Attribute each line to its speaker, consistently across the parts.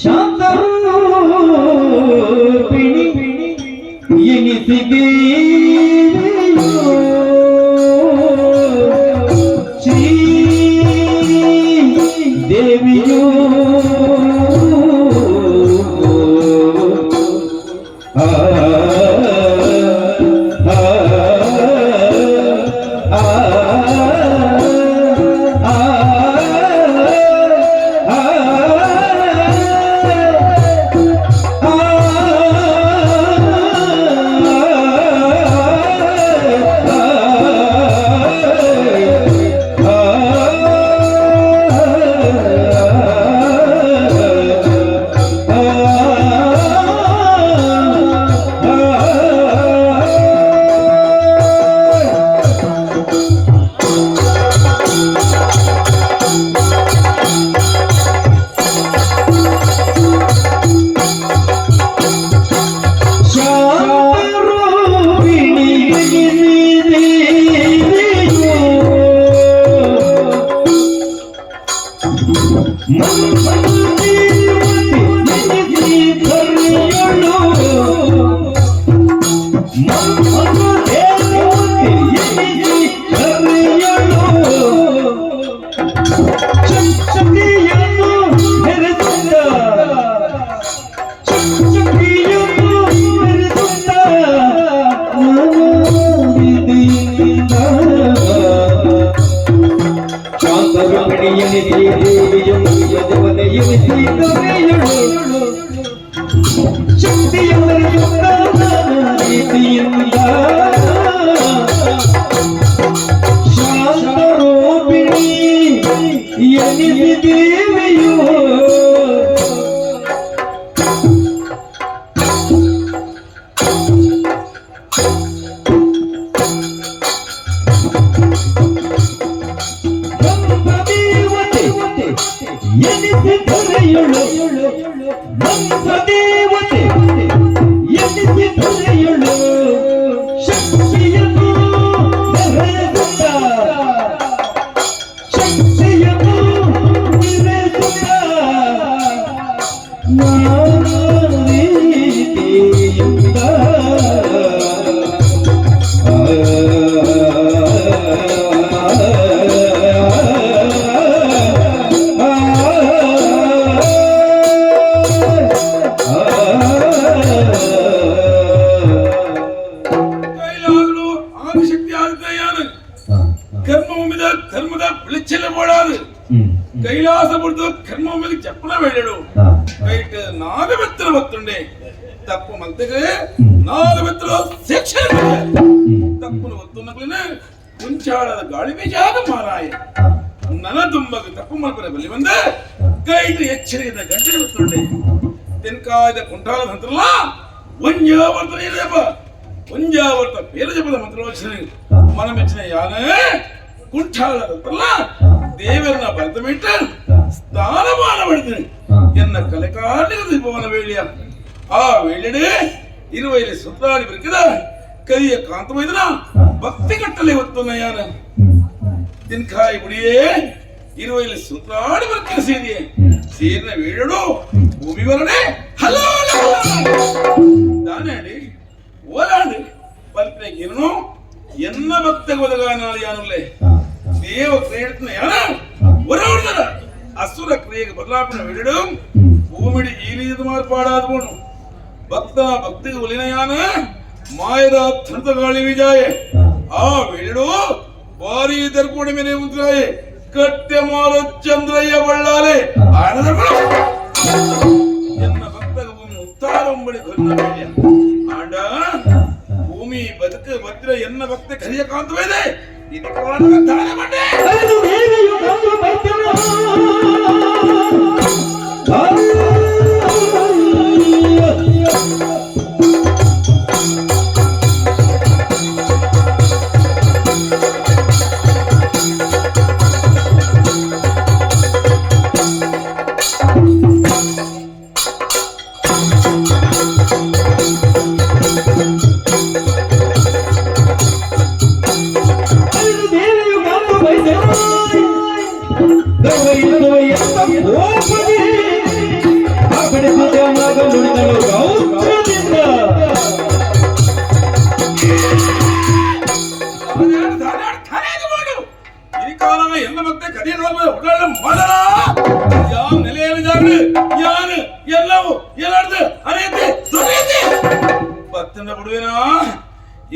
Speaker 1: ಶಾಂತರೂಪಿಣಿ ಎನಿಸಿದೆ ಶ್ರೀ ದೇವಿಯು. ಆ ಆ ಆ ಆ ಆ ಶಾಂತರೂಪಿಣಿ ದೇವಿಯು ಮಂತ್ರದೇವತೆ ಎನಿಸಿ ಮಂತ್ರದೇವತೆ ಎನಿಸಿ ಧರೆಯೊಳು ಶಕ್ತಿಯನ್ನು ಮೆರೆಸುತ್ತ, ಶಕ್ತಿಯನ್ನು ಮೆರೆಸುತ್ತ ನಾನಾ ಶಾಂತರೂಪಿಣಿ ಎನಿಸಿ ದೇವಿಯು ದೇವತೆ ಎನಿಸಿ ದೊರೆಯಳು ಶಕ್ತಿಯ ಮೆರೆಯುತ್ತ ನಾನಾ ರೀತಿಯಿಂದ. ಶಾಂತರೂಪಿಣಿ ಎನಿಸಿ ದೇವಿಯು. ಮಂತ್ರದೇವತೆ ಎನಿಸಿ ದೊರೆಯಳು, ಮಂತ್ರದೇವತೆ ಎನಿಸಿ ದೊರೆಯಳು ಶಕ್ತಿಯನ್ನು ಮೆರೆಸುತ್ತ, ಶಕ್ತಿಯನ್ನು ಮೆರೆಸುತ್ತ ನಾನಾ ರೀತಿಯಿಂದ. ಆ ಆ
Speaker 2: ಕೈಲಾಗಲು ಆದಿಶಕ್ತಿ ಆದಿತ್ಯಯಾನ ಕರ್ಮ మీద ಧರ್ಮದ ಬೆಳಿಚೆಲ್ಲ ಬೋಡಾದು ಕೈಲಾಸ ಬುಡ್ದು ಕರ್ಮ మీద చెప్పన వెళ్ళడు. ಕೈಟ್ ನಾಗಬೆತ್ತಲ ಬತ್ತುಂಡೆ ತಪ್ಪು ಮಂತೆಗೆ ನಾಗಬೆತ್ತಲ ಶಿಕ್ಷೆ. ತಪ್ಪುನು ಒತ್ತುನಗ್ಲನೆ ಕುಂಚಾಳದ ಗಾಳಿ ಬೀಜಾದ ಮಾರಾಯ. ನನ ತುಂಬಗ ತಪ್ಪು ಮಲ್ಪನೆ ಬಲ್ಲಿ ಬಂದ ಕೈಟ್ ಎಚ್ಚರಿಕೆದ ಗಂಟೆ ಬತ್ತುಂಡೆ. ತೆನ್ಕಾಯದ ಕುಂಟಾಳದ ಹಂತ್ರಲ್ಲ ಒಂಜಾವರ್ತ ಜಪ ಒಂಜಾವರ್ತ పేరు జపದ ಮಂತ್ರ మనం ఇచ్చిన ಯಾನೇ ಕುಂಠಾಳದಂತಲ್ಲ ದೇವರನ್ನ ಭರತಮಿಟ್ಟ ಸ್ಥಾನಮಾನ ಪಡೆದಿನಿ ಎನ್ನ ಕಲೆಕಾರ್ಣಿಕ ದೀಪವನ ವೇಳ್ಯ. ಆ ವೇಳೆಡೆ ಇರುವೈಲಿ ಸುತ್ತಾಡಿ ಬಿರುಕಿದ ಕರಿಯ ಕಾಂತಮೈದನ ಭಕ್ತಿ ಕಟ್ಟಲೆ ಹೊತ್ತುನ ಯಾನ ತಿನ್ಕಾಯಿ ಬುಡಿಯೇ ಇರುವೈಲಿ ಸುತ್ತಾಡಿ ಬಿರುಕಿನ ಸೇರಿಯೇ ಸೇರಿನ ವೇಳಡು ಭೂಮಿ ವರಣೆ ಹಲೋ ದಾನಾಡಿ ಓಲಾಡಿ ಪಲ್ಪಿನ ಗಿರುನು ಎನ್ನ ಭಕ್ತ ಒದಗಾನಾಳು ಯಾನುಲ್ಲೆ ದೇವ ಕ್ರಿಯೆಡ್ತಿನ ಯಾನ ಒರವಡ್ದರ ಅಸುರ ಕ್ರಿಯೆಗೆ ಬದಲಾಪಣೆ ವಿಡಡು ಭೂಮಿಡಿ ಈ ರೀತಿ ಮಾರ್ಪಾಡಾದ ಬೋನು ಭಕ್ತ ಭಕ್ತಿಗೆ ಒಲಿನಯಾನ ಮಾಯದ ಥಣತ ಗಾಳಿ ವಿಜಾಯ. ಆ ವೇಳೆಡು ಭಾರಿ ದರ್ಪುಡಿ ಮೇಲೆ ಉಂಟಾಯೆ ಕಟ್ಟೆ ಮಾರೋ ಚಂದ್ರಯ್ಯ ಬಳ್ಳಾಲೆ ఆయన ದರ್ಪಣ ಎನ್ನ ಭಕ್ತಗ ಭೂಮಿ ಉತ್ತಾರಂಬಳಿ ಕೊನ್ನ ವೇಳ್ಯ ಆಂಡ ಭೂಮಿ ಬದುಕು ಭದ್ರ ಎನ್ನ ಭಕ್ತ ಕರಿಯ ಕಾಂತವಿದೆ ಇದಕ್ಕೆ ದಾನ ಮಂಡೆ.
Speaker 1: ಅದು ದೇವಿಯು ಬಂದು ಬೈತನು. ಅದು ದೇವಿಯು ಬಂದು ಬೈತನು. ಪಡಿಸಿದ ನುಡಿದಳು ರೌದ್ರದಿಂದ.
Speaker 2: ಎಲ್ಲ ಮತ್ತೆ ಕಡಿಯ ಯಾವ ನೆಲೆಯಲ್ಲಿ ಜಾಗೃ ಯಾನು ಎಲ್ಲವೂ ಎಲ್ಲಾರ್ದು ಅನೇತೆ ದೊರೆಯತೆ ಭಕ್ತನ ಬಿಡುವೇನಾ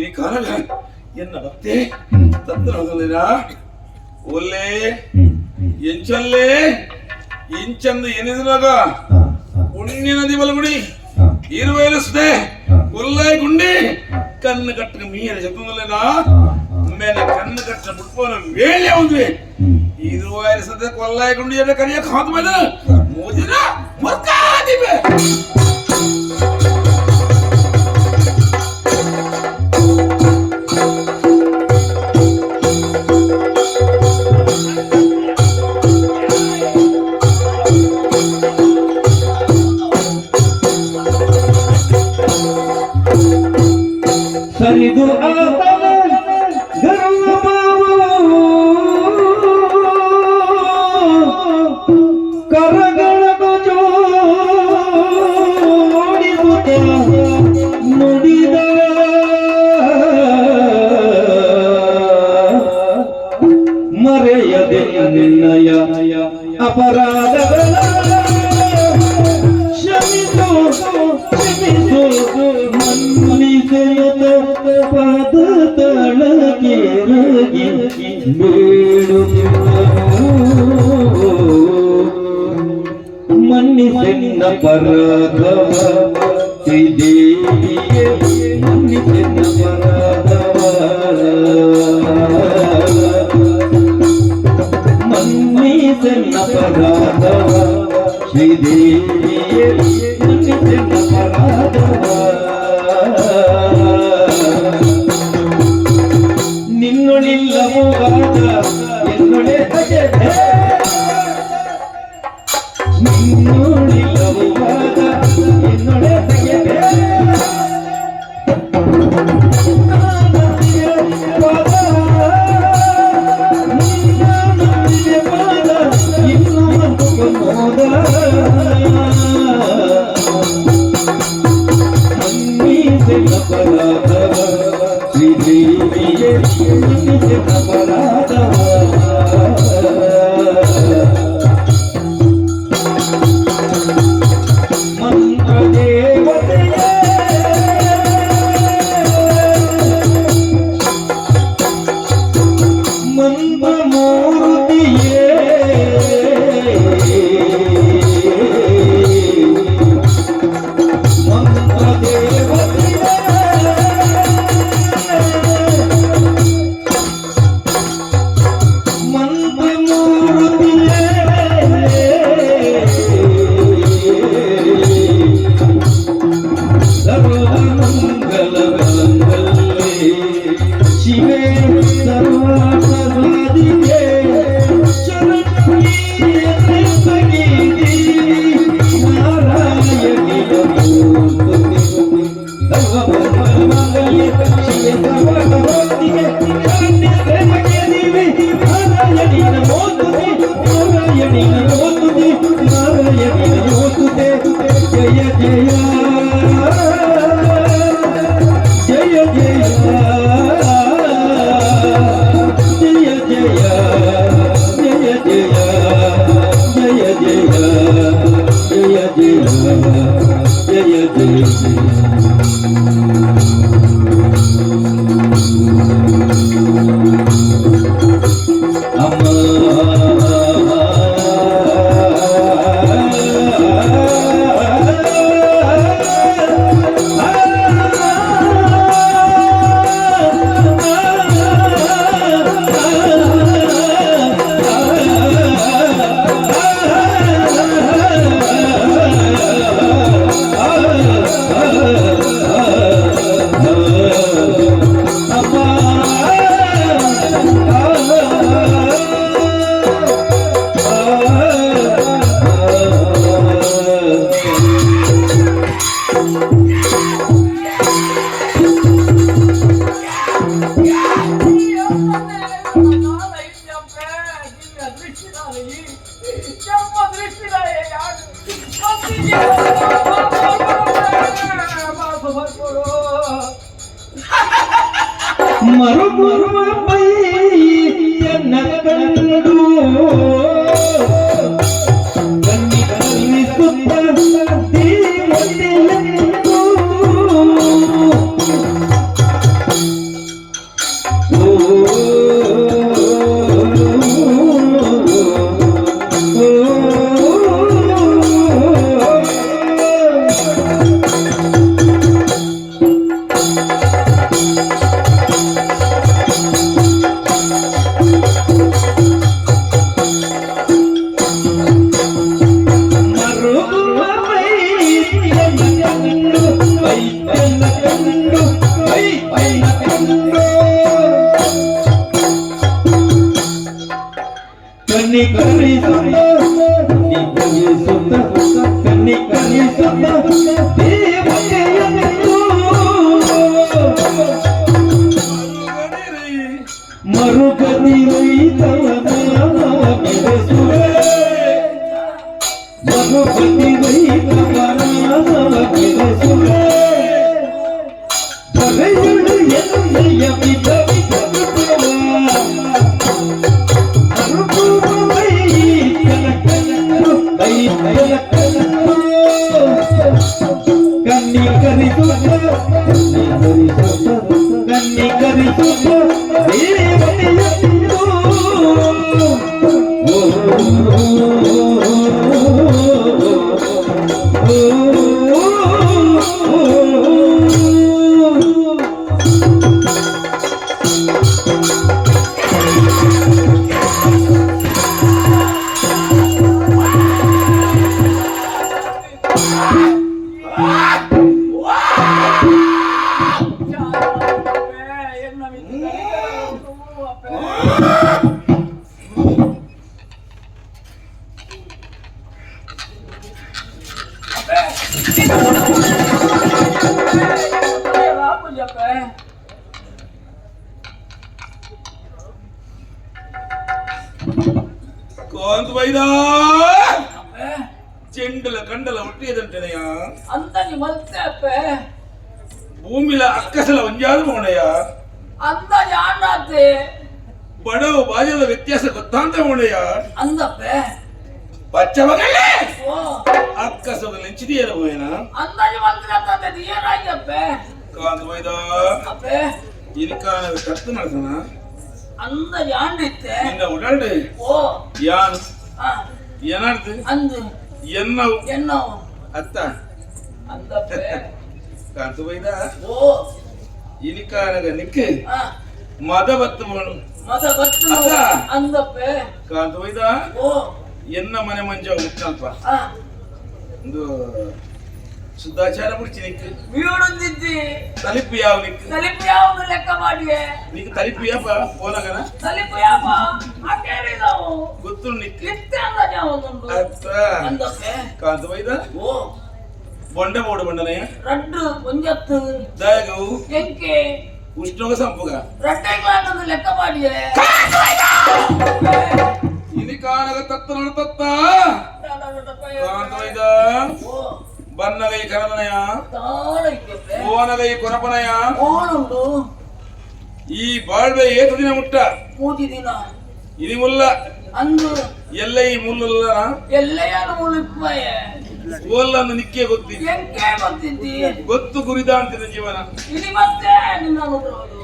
Speaker 2: ಈ ಕಾಲ ಎನ್ನ ಭಕ್ತಿ ತತ್ತನ ಹೋಗಲಿಲ್ಲ ಒಲ್ಲೆ ಎಂಚಲ್ಲೇ ಇಂಚಂದು ಏನಿದ್ರಾಗ ಪುಣ್ಯ ನದಿ ಬಲಗುಡಿ ಇರುವೇಲು ಸುದೆ ಕೊಲ್ಲಾಯ್ ಗುಂಡಿ ಕಣ್ಣು ಕಟ್ಟಿನ ಮೀನ ಶಬ್ದದಲ್ಲೇನಾ ಮೇಲೆ ಕಣ್ಣು ಕಟ್ಟಿನ ಮುಟ್ಪೋನ ವೇಳೆ ఉంದ್ವಿ ಇರುವಾಯಲು ಸದೆ ಕೊಲ್ಲಾಯ್ ಗುಂಡಿ ಎಲ್ಲ ಕರಿಯಕ್ಕೆ ಹಾತು ಮೇಲೆ ಮೋಜಿನ ಮುರ್ಕಾದಿವೆ.
Speaker 1: ಸರಿದು ಆತನ ಗರ್ವವು ಕರಗಳನ್ನು ಜೋಡಿಸುತ್ತ ನುಡಿದ ಮರೆಯದೆ ನಿನ್ನಯ ಅಪರಾಧಗಳ ಕ್ಷಮಿಸು ಕ್ಷಮಿಸು ಮನ್ನಿಸೆಯುತ ಪಾದ ತಳಕೆರಗಿ ಬೇಡುತ್ತಿದ್ದನು. ಮನ್ನಿಸೆನ್ನ ಪರಾಧವ ಶ್ರೀದೇವಿಯೇ, ಮನ್ನಿಸೆನ್ನ ಪರಾಧವ, ಮನ್ನಿಸೆನ್ನ ಪರಾಧವ ಶ್ರೀದೇವಿಯೇ, ಮನ್ನಿಸೆನ್ನ ಪರಾಧವ. ನಿನ್ನೊಳಿಲ್ಲವಾದ ಎನ್ನೊಳೆ ಅಜೆ, ನಿನ್ನೊಳಿಲ್ಲವಾದ ಎನ್ನೊಳೆ ತೆಗೆದೆ ಪಾದ, ನಿನ್ನ ನಂಬಿದೆ ಪಾದ ಇನ್ನು ಮೋದ. ಮನ್ನಿಸೆನ್ನ ಪರಾಧವ ಶ್ರೀದೇವಿಯೇ, ಮನ್ನಿಸೆನ್ನ ಪರಾಧವ. ಮಂತ್ರ ದೇವತೆಯೇ, ಮಂತ್ರ ಮೂರ್ತಿಯೇ, ಮಂತ್ರ ದೇವತೆಯೇ, ಮಂತ್ರ ಮೂರ್ತಿಯೇ, ಸರ್ವಮಂಗಲ ಮಂಗಲ್ಯೆ ಶಿವೆ ಸರ್ವಾರ್ಥ ಸಾಧಿಕೆ ಶರಣ್ಯೆ ತ್ರ್ಯಂಬಕೆ ದೇವಿ ನಾರಾಯಣಿ ನಮೋಸ್ತುತೆ. ಸರ್ವಮಂಗಲ ಮಾಂಗಲ್ಯೆ ಶಿವೆ ಸರ್ವಾರ್ಥ ಸಾಧಿಕೆ ಶರಣ್ಯೆ ತ್ರ್ಯಂಬಕೆ ದೇವಿ ನಾರಾಯಣಿ ನಮೋಸ್ತುತೆ, ನಾರಾಯಣಿ ನಮೋಸ್ತುತೆ, ನಾರಾಯಣಿ ನಮೋಸ್ತುತೆ. ಜಯ ಜಯ ಜಯ ಜಯ ಜಯ ಜಯ ಜಯ ಜಯ ಜಯ ಜಯ ಜಯ ಜಯ ಜಯ ಜಯ ಜಯ. ಅಮ್ಮ. ಮರುಗುವ ಬೈಯನ ಕಂಡು ಕನ್ನಿಕರಿಸುತ್ತ ದೇವತೆಯಂದು. ಓ ಮರುಗುವ ಬೈಯನ ಕಂಡು, ಬೈಯನ ಕಂಡು, ಬೈಯನ ಕಂಡು, ಕನ್ನಿಕರಿಸುತ್ತ, ಕನ್ನಿಕರಿಸುತ್ತ, ಕನ್ನಿಕರಿಸುತ್ತ ದೇವತೆಯಂದು. ಮರುಗದಿ ರೈತವ ಮೆರೆಸುವೆ, ಮರುಗತಿ ರೈತವ ಮೆರೆಸುವೆ, ಬರೆಯುಳು ಎನ್ನೆಯ ವಿಧ ವಿಧ. ಮರುಗುವ ಬೈಯನ ಕಂಡು, ಬೈಯನ ಕಂಡು, ಕನ್ನಿಕರಿಸುತ್ತ, ಕನ್ನಿಕರಿಸುತ್ತ, ಕನ್ನಿಕರಿಸುತ್ತ ದೇವತೆಯಂದು. ಓ ಓ ಓ.
Speaker 3: ಎನ್ನ ಮಿತ್ರ ಅಪ್ಪೆ. ಅಪ್ಪೆ, ರಾಪುಜಪ್ಪೆ.
Speaker 2: ಕಾಂತ ಬೈದ.
Speaker 3: ಅಪ್ಪೆ.
Speaker 2: ಚೆಂಡಲ ಕಂಡಲ ಒಟ್ಟಿಯದಂಟೆನೆಯ.
Speaker 3: ಅಂದನಿ ಮಲ್ತೆ ಅಪ್ಪೆ.
Speaker 2: ಭೂಮಿಲ ಅಕ್ಕಸಲ ಒಂಜಾದ ಮೋಣೆಯ.
Speaker 3: ಅಂದ ಯಾಂಡಾತೆ.
Speaker 2: ಬಡವ ಬಾಜದ ವ್ಯತ್ಯಾಸ ಗೊತ್ತಾಂತ ಮೋಣೆಯ.
Speaker 3: ಅಂದಪ್ಪೆ.
Speaker 2: ಪಚ್ಚ ಮಗಲೇ.
Speaker 3: ಓ.
Speaker 2: ಅಕ್ಕಸದ ನೆಂಚಿದೆಯಲ್ಲ ಹೋಯನ.
Speaker 3: ಅಂದಾಜು ಮಂತ್ರ ತಂದೆ ಏನಾಯ್ತಪ್ಪೆ?
Speaker 2: ಕಾಂತ ಬೈದ.
Speaker 3: ಅಪ್ಪೆ.
Speaker 2: ಇನಿಕಾನ ಕತ್ತು ನಡೆಸನ.
Speaker 3: ಅಂದ ಯಾಂಡಿತ್ತೆ.
Speaker 2: ನಿನ್ನ ಉಡಾಡೆ.
Speaker 3: ಓ.
Speaker 2: ಯಾನ್
Speaker 3: ಆ,
Speaker 2: ಏನಾಡ್ತು?
Speaker 3: ಅಂದು.
Speaker 2: ಎನ್ನವು.
Speaker 3: ಎನ್ನವು.
Speaker 2: ಅತ್ತ.
Speaker 3: ಅಂದಪ್ಪೆ.
Speaker 2: ಕಾಂತ ಬೈದ.
Speaker 3: ಓ.
Speaker 2: ಇನಿಕಾನಗ ನಿಕ್ಕೆ
Speaker 3: ಆ,
Speaker 2: ಮದ ಬತ್ತು ಬೋಣು.
Speaker 3: ಮದ ಗೊತ್ತು.
Speaker 2: ಅತ್ತ.
Speaker 3: ಅಂದಪ್ಪೆ.
Speaker 2: ಕಾಂತ ಬೈದ.
Speaker 3: ಓ.
Speaker 2: ಎನ್ನ ಮನೆ ಮಂಜ ಮುಟ್ಟಲ್ಪ.
Speaker 3: ಆ,
Speaker 2: ಒಂದು ಶುದ್ಧಾಚಾರ ಬಿಡ್ಚಿ ನಿಕ್.
Speaker 3: ವೀಡೊಂದಿದ್ದಿ.
Speaker 2: ತಲಿಪು ಯಾವ ನಿಕ್?
Speaker 3: ತಲಿಪು ಯಾವುದು ಲೆಕ್ಕ ಮಾಡಿಯೆ.
Speaker 2: ನಿಕ್ ತಲಿಪು ಯಾಪ ಪೋನಗನ?
Speaker 3: ತಲಿಪು ಯಾಪ ಆ ಕೇಳಿದವು.
Speaker 2: ಗೊತ್ತು ನಿಕ್.
Speaker 3: ಇತ್ತೆ ಅಂದಾಜು ಯಾವದುಂಡು.
Speaker 2: ಅತ್ತ.
Speaker 3: ಅಂದಪ್ಪೆ.
Speaker 2: ಕಾಂತ ಬೈದ.
Speaker 3: ಓ.
Speaker 2: ಬೊಂಡ ಬೋಡು ಬಂಡನೆಯ.
Speaker 3: ರಡ್ಡು ಒಂಜತ್ತು.
Speaker 2: ದಾಯಗವು.
Speaker 3: ಎಂಕೆ.
Speaker 2: ಉಷ್ಣೋಗ ಸಂಪುಗ.
Speaker 3: ರಡ್ಡೆ ಗ್ಲಾಂಡನ್ನು ಲೆಕ್ಕ ಮಾಡಿಯೆ.
Speaker 2: ಇನಿಕಾನಗ ತತ್ತ ನಡತತ್ತ. ಕಾಂತ ಬೈದ.
Speaker 3: ಓ.
Speaker 2: ಬನ್ನಗೈ ಕರದನಯ.
Speaker 3: ತಾಳ ಇದ್ದಪ್ಪೆ.
Speaker 2: ಓನಗೈ ಕೊರಪನಯ.
Speaker 3: ಓಣುಂಡು.
Speaker 2: ಈ ಬಾಳ್ವೆ ಏತು ದಿನ ಮುಟ್ಟ?
Speaker 3: ಮೂಜಿ ದಿನ.
Speaker 2: ಇನಿ ಮುಲ್ಲ.
Speaker 3: ಅಂದು.
Speaker 2: ಎಲ್ಲ ಈ ಮುಲ್ಲುಲ್ಲನ.
Speaker 3: ಎಲ್ಲೆಯನ್ನು ಮುಳುಪ್ಪಯೆ.
Speaker 2: ಓಲ್ಲನ್ನು ನಿಕ್ಕೆ ಗೊತ್ತಿ.
Speaker 3: ಎಂಕೆ ಗೊತ್ತಿದ್ದಿ.
Speaker 2: ಗೊತ್ತು ಗುರಿದ ಅಂತಿದ ಜೀವನ.
Speaker 3: ಇನಿ ಮತ್ತೆ ನಿನ್ನ ಅನುಗ್ರಹದು.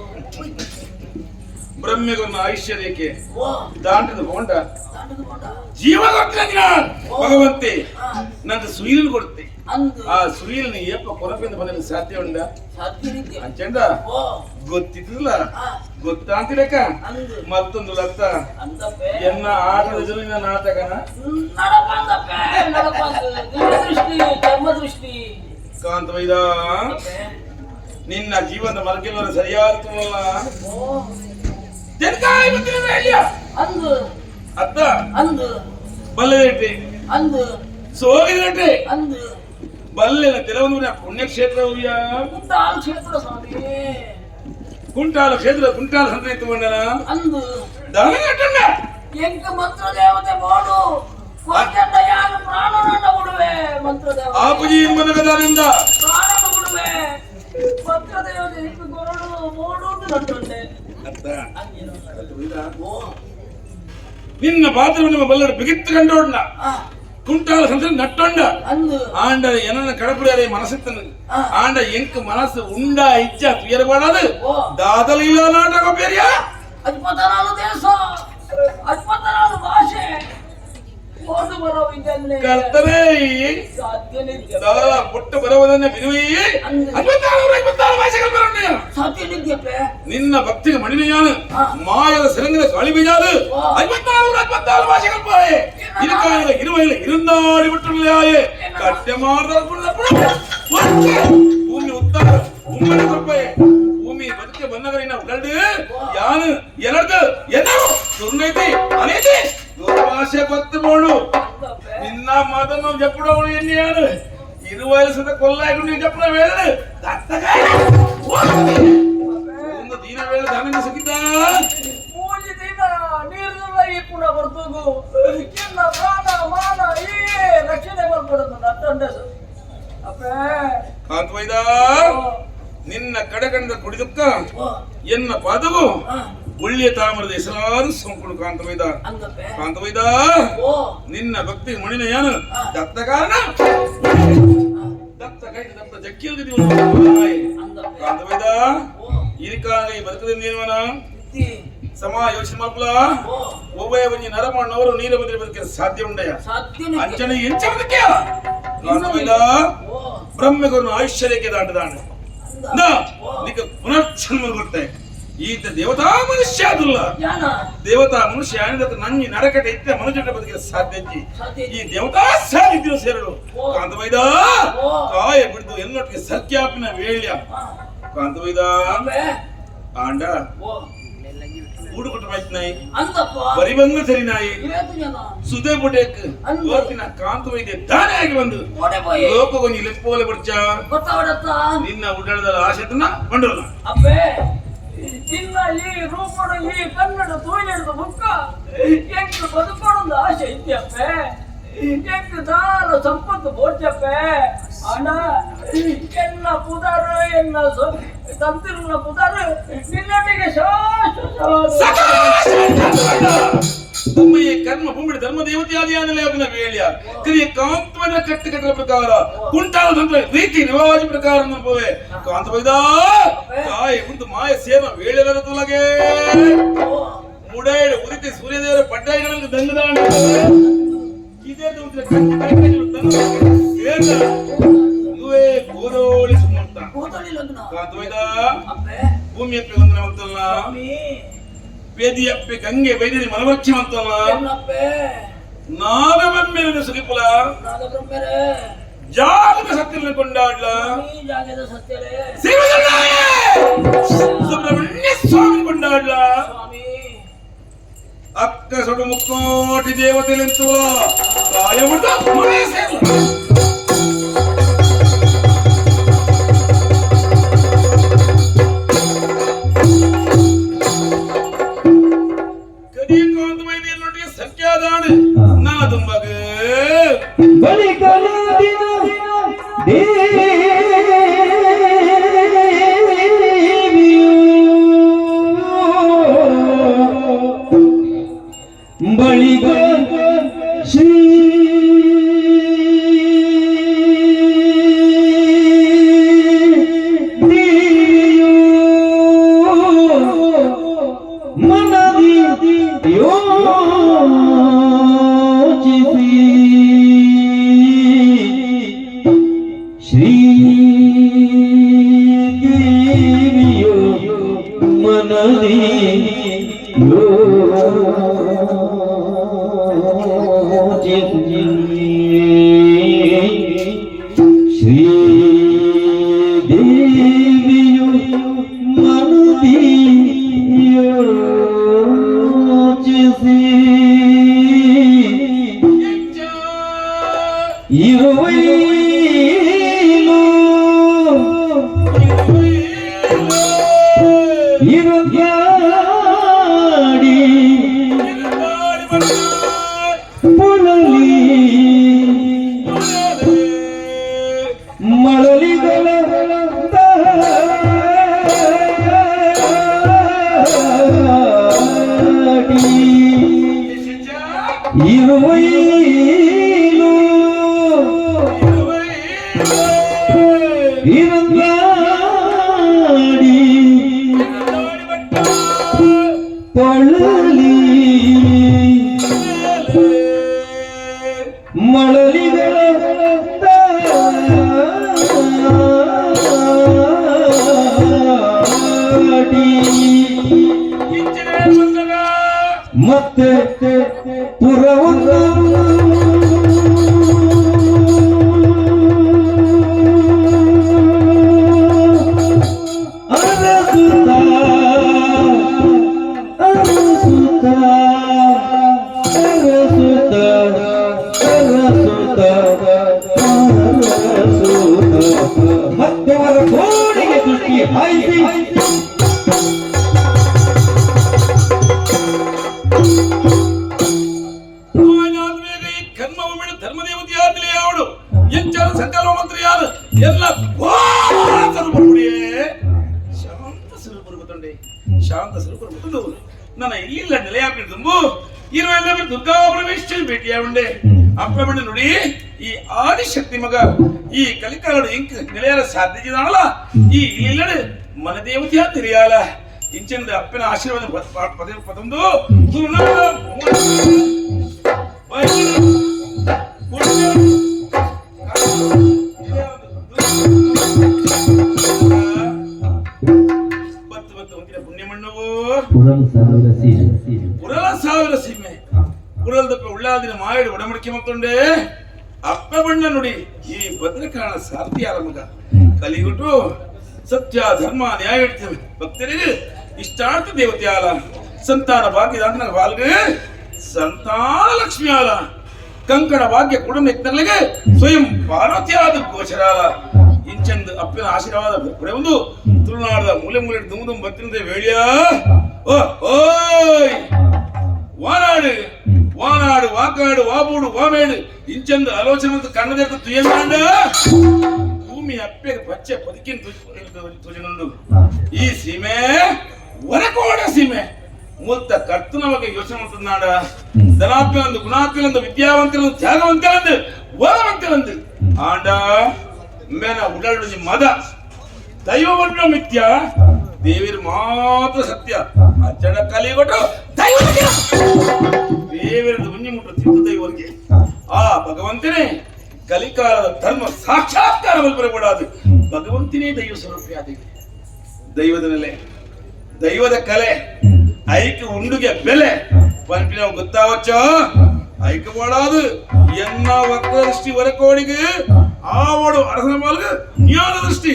Speaker 2: ಬ್ರಹ್ಮೆಗೊಂದು ಆಯುಷ್ಯ ರೇಖೆ.
Speaker 3: ಓ.
Speaker 2: ದಾಂಟದ ಬೋಂಡ.
Speaker 3: ತಾಂಡದ ಬೋಂಡ.
Speaker 2: ಜೀವ ಕೊಡ್ತೀನಿ ನಾನು ಭಗವಂತೆ.
Speaker 3: ಆ,
Speaker 2: ನಂದು ಸುಯಿಲ್ ಕೊಡ್ತೆ.
Speaker 3: ಅಂದು.
Speaker 2: ಆ ಸುಯಿಲ್ನ ಏಪ ಕೊರಪಿಂದ ಬಂದ ಸಾಧ್ಯ ಉಂಡ?
Speaker 3: ಸಾಧ್ಯ ರೀತಿ.
Speaker 2: ಅಂಚಂಡ.
Speaker 3: ಓ.
Speaker 2: ಗೊತ್ತಿದ್ದಿಲ್ಲ.
Speaker 3: ಆ,
Speaker 2: ಗೊತ್ತಾಂತಿರಕ.
Speaker 3: ಅಂದು.
Speaker 2: ಮತ್ತೊಂದು ಲತ್ತ.
Speaker 3: ಅಂದಪ್ಪೆ.
Speaker 2: ಎನ್ನ ಆಟದ ಎದುರಿನ ನಾಟಕನ.
Speaker 3: ನಡಪ ಅಂದಪ್ಪೆ, ನಡಪ ಅಂದು. ದಿವ್ಯ ದೃಷ್ಟಿ, ಧರ್ಮ ದೃಷ್ಟಿ.
Speaker 2: ಕಾಂತ ವೈದ.
Speaker 3: ಅಪ್ಪೆ.
Speaker 2: ನಿನ್ನ ಜೀವನದ ಮರಕೆಲ್ಲರ ಸರಿಯಾದ ತುಂಬಲ್ಲ.
Speaker 3: ಓ.
Speaker 2: ತೆನ್ಕಾಯಿ ಬತ್ತಿನ ಹೇಳಿಯ.
Speaker 3: ಅಂದು.
Speaker 2: ಅತ್ತ.
Speaker 3: ಅಂದು.
Speaker 2: ಬಲ್ಲದಿಟ್ಟೆ.
Speaker 3: ಅಂದು.
Speaker 2: ಸೋಗಿದಟ್ಟೆ.
Speaker 3: ಅಂದು.
Speaker 2: ಬಲ್ಲೆನ ಕೆಲವೊಂದು ಪುಣ್ಯಕ್ಷೇತ್ರ ಹೂಯ್ಯ.
Speaker 3: ಕುಂಟಾಲ್ ಕ್ಷೇತ್ರ ಸ್ವಾಮಿ.
Speaker 2: ಕುಂಟಾಲ ಕ್ಷೇತ್ರ ಕುಂಟಾಲ ಸಂತ ತಗೊಂಡನ.
Speaker 3: ಅಂದು.
Speaker 2: ದಾನ ಕಟ್ಟಂಡ.
Speaker 3: ಎಂಕ ಮಂತ್ರ ದೇವತೆ ಬೋಡು ಕೊಯ್ಯಂಡ ಯಾರು ಪ್ರಾಣನನ್ನ ಬಿಡುವೆ ಮಂತ್ರ ದೇವತೆ.
Speaker 2: ಆಪುಜಿ ಮನಗದಾರಿಂದ.
Speaker 3: ಪ್ರಾಣನ ಬಿಡುವೆ ಮಂತ್ರ ದೇವತೆ. ಇಂಕ ಕೊರಡು ಬೋಡು ಅಂತ ನಂಟುಂಡೆ.
Speaker 2: ನಿನ್ನ ಪಾತ್ರವನ್ನು ಬಲ್ಲರು ಬಿಗಿತ್ತು ಕಂಡೋಡ್ನ ಕುಂಟಾಲ ಸಂತ ನಟ್ಟೊಂಡ
Speaker 3: ಅಂದು
Speaker 2: ಆಂಡ ಏನನ್ನ ಕಡಪುಡಿಯಾರೆ ಮನಸ್ಸಿತ್ತನ ಆಂಡ ಎಂಕ್ ಮನಸ್ಸು ಉಂಡ ಇಜ್ಜ ತುಯರಬಾಡದು ದಾದಲೀಲಾ ನಾಟಕ ಬೇರೆಯ
Speaker 3: ಅಜ್ಪತನಾಲು ದೇಶ ಅಜ್ಪತನಾಲು ಭಾಷೆ ಓದು ಬರೋ ವಿದ್ಯೆ
Speaker 2: ಕರ್ತನೇ
Speaker 3: ಸಾಧ್ಯನಿದ್ಯ
Speaker 2: ದಾದ ಪುಟ್ಟ ಬರವದನ್ನ ಬಿರುವಿ 54 ಭಾಷೆಗಳು ಬರೋಣ
Speaker 3: ಸಾಧ್ಯನಿದ್ಯಪ್ಪೆ
Speaker 2: ನಿನ್ನ ಭಕ್ತಿಗೆ ಮಣಿನೆಯಾನು ಮಾಯದ ಸಿರಂಗಿನ ಗಾಳಿ ಬೀಜಾದು 54 54 ಭಾಷೆಗಳು ಪಾಯೆ ಇರುಕಾಯದ ಇರುವೈಲ ഇരുന്നാടി വിട്ടുള്ളയായേ ಭೂಮಿ ಉತ್ತರ ಉಮ್ಮನ ಕೊರ್ಪೆ ಭೂಮಿ ಬದುಕೆ ಬನ್ನಗರಿನ ಉಡಲ್ಡು ಯಾನು ಎನರ್ದು ಎನ್ನರು ದುರ್ನೈತಿ ಅನೈತಿ ದುರ್ಭಾಷೆ ಬತ್ತು ಬೋಡು ನಿನ್ನ ಮಾತನ್ನು ಜಪ್ಪುಡವಳು ಎನ್ನಿಯಾನು ಇರುವೈಲ ಸುತ ಕೊಲ್ಲಾಯ್ಕೊಂಡು ನೀವು ಜಪ್ಪುಡ ವೇಳೆ ಒಂದು ದೀನ ವೇಳೆ ದಾನ ಸುಖಿತ
Speaker 3: ಮೂಜಿ ದಿನ ನೀರ್ದುಲ್ಲ ಈ ಪುನ ಬರ್ತುಗು ಎನ್ನ ಪ್ರಾಣ ಮಾನ ಈ ರಕ್ಷಣೆ ಬರ್ಕೊಡೋದು ನಟ್ಟೊಂಡೆ ಅಪ್ಪೆ
Speaker 2: ಕಾಂತವೈದ ನಿನ್ನ ಕಡಗಂಡ ಕುಡಿದುಕ್ಕ ಎನ್ನ ಪಾದವು ಒಳ್ಳೆಯ ತಾಮರದ ಹೆಸರಾದ ಸೋಂಕುಡು ಕಾಂತವೈದ
Speaker 3: ಅಂದಪ್ಪೆ
Speaker 2: ಕಾಂತವೈದ
Speaker 3: ಓ
Speaker 2: ನಿನ್ನ ಭಕ್ತಿ ಮಣಿನ ಯಾನು ದತ್ತ ಕಾರಣ ದತ್ತ ಕೈ ದತ್ತ ಜಕ್ಕಿಲ್
Speaker 3: ಅಂದಪ್ಪೆ
Speaker 2: ಕಾಂತವೈದ
Speaker 3: ಓ
Speaker 2: ಇರಿಕಾಗ ಈ ಬದುಕದಿಂದ
Speaker 3: ಇದ್ದಿ
Speaker 2: ಸಮ ಯೋಚನೆ ಮಾಡ್ಪಲ
Speaker 3: ಓ
Speaker 2: ಒಬ್ಬ ಒಂಜಿ ನರಮಣ್ಣವರು ನೀರ ಬದಲಿ ಬದುಕ ಸಾಧ್ಯ ಉಂಡಯ
Speaker 3: ಸಾಧ್ಯನಿದ್ಯ
Speaker 2: ಅಂಚನೆ ಎಂಚ ಬದುಕಿಯ ಕಾಂತವೈದ
Speaker 3: ಓ
Speaker 2: ಬ್ರಹ್ಮಗುರುನ ಆಯುಷ್ಯರೇಖೆ ದಾಟದಾಣ
Speaker 3: ಅಂದ
Speaker 2: ನಿಕ ಪುನರ್ಜನ್ಮ ಬರ್ತೆ ಈತ ದೇವತಾ ಮನುಷ್ಯ ಅದುಲ್ಲ
Speaker 3: ಯಾನ
Speaker 2: ದೇವತಾ ಮನುಷ್ಯ ಆನಿದ ನಂಜಿ ನರಕಟ ಇತ್ತೆ ಮನುಷ್ಯನ ಬದುಕಿನ ಸಾಧ್ಯ ಇಜ್ಜಿ.
Speaker 3: ಸಾಧ್ಯ
Speaker 2: ಈ ದೇವತಾ ಸಾಧಿದ್ಯು ಸೇರಡು ಕಾಂತವೈದ ಕಾಯ ಬಿಡ್ದು ಎಲ್ಲೊಟ್ಟಿಗೆ ಸತ್ಯಾಪಿನ ವೇಳ್ಯ ಕಾಂತವೈದ
Speaker 3: ಅಪ್ಪೆ
Speaker 2: ಆಂಡ
Speaker 3: ಓ
Speaker 2: ಊಡು ಕೊಟ್ಟ ನಾಯಿ
Speaker 3: ಅಂದಪ್ಪ
Speaker 2: ಬರಿಬಂಗ ಸರಿ ನಾಯಿ
Speaker 3: ಏತು ಜನ
Speaker 2: ಸುದೇ ಬುಡೇಕ್
Speaker 3: ಅಂದು.
Speaker 2: ಓತಿನ ಕಾಂತವೈದ್ಯ ದಾನೆ ಆಗಿ ಬಂದು
Speaker 3: ಓಡೆ ಪೋಯಿ
Speaker 2: ಲೋಕಗೊಂಜಿ ಲೆಪ್ಪೋಲೆ ಬಡ್ಚ
Speaker 3: ಗೊತ್ತಾವಡತ್ತ
Speaker 2: ನಿನ್ನ ಉಡಾಡದ ಆಶೆತನ ಬಂಡಲ್ಲ
Speaker 3: ಅಪ್ಪೆ ಚಿನ್ನ ಈ ರೂಪಡು ಈ ಕನ್ನಡ ತೂಯಿಡಿದ ಬುಕ್ಕ ಎಂಕ್ ಬದುಕೊಡೊಂದು ಆಸೆ ಇದ್ಯಪ್ಪೆ ಎಂಕ್ ದಾಲ ಸಂಪತ್ತು ಬೋಡ್ಚಪ್ಪೆ ಅಣ್ಣ ಎನ್ನ ಪುದಾರು ಎನ್ನ ತಂತಿರುನ ಪುದಾರು ನಿನ್ನೊಟ್ಟಿಗೆ ಶಾಶ್ವತವಾದ
Speaker 2: ನಮ್ಮ ಈ ಕರ್ಮ ಭೂಮಿ ಧರ್ಮ ದೇವತೆಯಾದಿಯಾನಲೇ ಅಭಿನ ವೇಳ್ಯ ಕ್ರಿಯೆ ಕಾಂತವನ ಕಟ್ಟು ಕಟ್ಟಲ ಪ್ರಕಾರ ಕುಂಟಾಲ ತಂತ್ರ ರೀತಿ ರಿವಾಜ್ ಪ್ರಕಾರ ನಮ್ಮವೆ ಕಾಂತವೈದ ತಾಯಿ ಒಂದು ಮಾಯ ಸೇಮ ವೇಳೆದರ ತುಲಗೆ ಮುಡೇಡು ಉದಿತಿ ಸೂರ್ಯದೇವರ ಪಡ್ಡಾಯಿಗಳಲ್ಲಿ ದಂಗದಾಂಡ ಇದೇ ತಂತ್ರ ಕಟ್ಟು ಕಟ್ಟಲು ತಂಗ ನುವೆ ಗೋದೋಳಿ ಸುಮೂರ್ತ
Speaker 3: ಕೂದಲಿ ಲಗ್ನ
Speaker 2: ಕಾಂತವೈದ
Speaker 3: ಅಪ್ಪೆ
Speaker 2: ಭೂಮಿಯಪ್ಪೆ ವಂದನೆ ಮಂತಲ್ಲ
Speaker 3: ಸ್ವಾಮಿ
Speaker 2: ವೇದಿಯಪ್ಪೆ ಗಂಗೆ ವೈದ್ಯರಿ ಮನವರ್ಚಿ ಮಂತಲ್ಲ
Speaker 3: ಎನ್ನಪ್ಪೆ
Speaker 2: ನಾಗಬೆಮ್ಮೆನ ಸುಗಿಪುಲ
Speaker 3: ನಾಗಬ್ರಹ್ಮರೇ
Speaker 2: ಜಾಗದ ಸತ್ಯನ ಕೊಂಡಾಡ್ಲ
Speaker 3: ಸ್ವಾಮಿ ಜಾಗದ ಸತ್ಯರೇ
Speaker 2: ಶಿವಗಂಗಾಯೇ! ಸುಬ್ರಹ್ಮಣ್ಯ ಸ್ವಾಮಿ ಕೊಂಡಾಡ್ಲ
Speaker 3: ಸ್ವಾಮಿ
Speaker 2: ಅಕ್ಕ ಸೊಡು ಮುಕ್ಕೋಟಿ ದೇವತೆಲೆಂತುವ ಕಾಯಮುಟ್ಟ ಮನೆ ಸೇರ್ಲ ಕಡಿಯಕಾಂತ ವೈದ್ಯರೊಟ್ಟಿಗೆ ಸಖ್ಯಾದಾಣ ನನ್ನ ತುಂಬಗ
Speaker 1: ಬಳಿಕಲ ದಿನ ದೇವಿಯು ಬಳಿಕ ಶ್ರೀ ದೇವಿಯು ಮನದಿ ಯೋಚಿಸಿ ಶ್ರೀ ದೇವಿಯು ಮನದಿ ಯೋಚಿಸಿ ಶ್ರೀ ದೇವಿಯು ಮನದಿ ಯೋಚಿಸಿ ಇರುವೈಲು ಇರುಗಾಡಿ ಪುಲಲಿ ಮಳಲಿಗಳ ಇರಂಗಾಡಿ ಪಳಲಿ ಮಳಲಿಗಳ ದಾಡಿ ಮತ್ತೆ ಪುರವನ್ನು ಅರಸುತ್ತ ಅರಸುತ್ತ ಅರಸುತ್ತ ಅರಸುತ್ತ ಅರಸುತ್ತ ಮತ್ತವರ ಕೋಡಿಗೆ ದೃಷ್ಟಿ ಹಾಯಿಸಿ.
Speaker 2: ಕರ್ಮವು ಬಿಡು ಧರ್ಮದೇವತೆ ಆದಲೇ ಅವಳು ಎಂಚಾಲ ಸಂಕಲ್ಪ ಮಂತ್ರಿ ಯಾರು ಎಲ್ಲ ಸ್ವರೂಪರುಡಿಯೇ ಶಾಂತ ಸ್ವರೂಪರು ಗೊತ್ತುಂಡೆ ಶಾಂತ ಸ್ವರೂಪರು ಗೊತ್ತುಂಡು. ನನ್ನ ಇಲ್ಲಿಲ್ಲ ನೆಲೆಯಾಪಿ ತುಂಬು ಇರುವ ದುರ್ಗಾ ಪ್ರವೇಶ ಭೇಟಿಯ ಉಂಡೆ ಅಪ್ಪ ಬಿಡ ನುಡಿ ಈ ಆದಿಶಕ್ತಿ ಮಗ ಈ ಕಲಿಕಾಲಡು ಇಂಕ್ ನೆಲೆಯಾಲ ಸಾಧ್ಯಜಿದಾನಲ್ಲ ಈ ಇಲ್ಲಡು ಮನದೇವತೆಯ ತಿಳಿಯಾಲ ಇಂಚಿಂದ ಅಪ್ಪನ ಆಶೀರ್ವಾದ ಪದೇ ಪದೊಂದು. ಬತ್ತು ಬತ್ತು ಹೊಂದಿದ ಪುಣ್ಯಮಣ್ಣವು.
Speaker 1: ಪುರಲ್ ಸಾವಿರ ಸೀರೆ.
Speaker 2: ಪುರಲ ಸಾವಿರ ಸೀಮೆ ಪುರಲ್ದಪ್ಪ ಉಳ್ಳಾದಿನ ಮಾಯಡು ಒಡಮಡಿಕೆ ಮತ್ತೊಂಡೆ ಅಪ್ಪ ಬಣ್ಣ ನುಡಿ ಈ ಭದ್ರಕಾರಣ ಸಾರ್ಥಿಯಾದ ಮಗ ಕಲಿಗುಟ್ಟು ಸತ್ಯ ಧರ್ಮ ನ್ಯಾಯ ಹಿಡಿತೇವೆ ಭಕ್ತರಿಗೆ ಇಷ್ಟಾರ್ಥ ದೇವತೆ ಆಲ ಸಂತಾನ ಭಾಗ್ಯದ ಬಾಲ್ಗ ಸಂತಾನ ಲಕ್ಷ್ಮಿ ಆಲ ಕಂಕಣ ಭಾಗ್ಯ ಕುಟುಂಬ ಯತ್ನಗಳಿಗೆ ಸ್ವಯಂ ಪಾರ್ವತಿಯಾದ ಗೋಚರಾಲ ಇಂಚಂದು ಅಪ್ಪನ ಆಶೀರ್ವಾದ ಪಡೆಯುವುದು ತುಳುನಾಡದ ಮೂಲೆ ಮೂಲೆ ದುಮ್ ದುಮ್ ಬತ್ತಿನದೆ ವೇಳ್ಯ ಓ ಓಯ್ ವಾನಾಡು ವಾನಾಡು ವಾಕಾಡು ವಾಬೂಡು ವಾಮೇಡು ಇಂಚಂದು ಆಲೋಚನೆ ಕಣ್ಣದೆತ್ತ ತುಯಂದಾಂಡ ಭೂಮಿ ಅಪ್ಪೆಗೆ ಪಚ್ಚೆ ಪದಕಿನ ತುಜನುಂಡು. ಈ ಸೀಮೆ ವರಕೋಡ ಸೀಮೆ ಮೂಲ್ತ ಕರ್ತನ ಬಗ್ಗೆ ಯೋಚನೆ ಮಾಡ್ತದಾಂಡ ಧನಾತ್ಮಂದು ಗುಣಾತ್ಮಂದು ವಿದ್ಯಾವಂತರಂದು ತ್ಯಾಗವಂತರಂದು ವರವಂತರಂದು ಆಂಡ ಮೇನ ಉಡಲು ಮದ ದೈವವನ್ನು ಮಿಥ್ಯ ದೇವಿರು ಮಾತ್ರ ಸತ್ಯ ಅಚ್ಚಣ ಕಲಿಗೊಟ್ಟು ದೈವ ದೇವಿರದು ಮುಂಜಿ ಮುಟ್ಟು ತಿಂತು ದೈವರಿಗೆ ಆ ಭಗವಂತನೇ ಕಲಿಕಾಲದ ಧರ್ಮ ಸಾಕ್ಷಾತ್ಕಾರ ಬರಬಾರದು. ಭಗವಂತನೇ ದೈವ ಸ್ವರೂಪಿಯಾದ ದೈವದ ನೆಲೆ ದೈವದ ಕಲೆ ಐಕ ಉಂಡುಗೆ ಬೆಲೆ ಪಂಪಿನ ಗೊತ್ತಾವಚ್ಚೋ ಐಕ ಬೋಡಾದು ಎನ್ನ ವಕ್ರ ದೃಷ್ಟಿ ಹೊರಕೋಡಿಗೆ ಆವಡು ಅರಸನ ಮಾಲ್ಗ ಜ್ಞಾನ ದೃಷ್ಟಿ.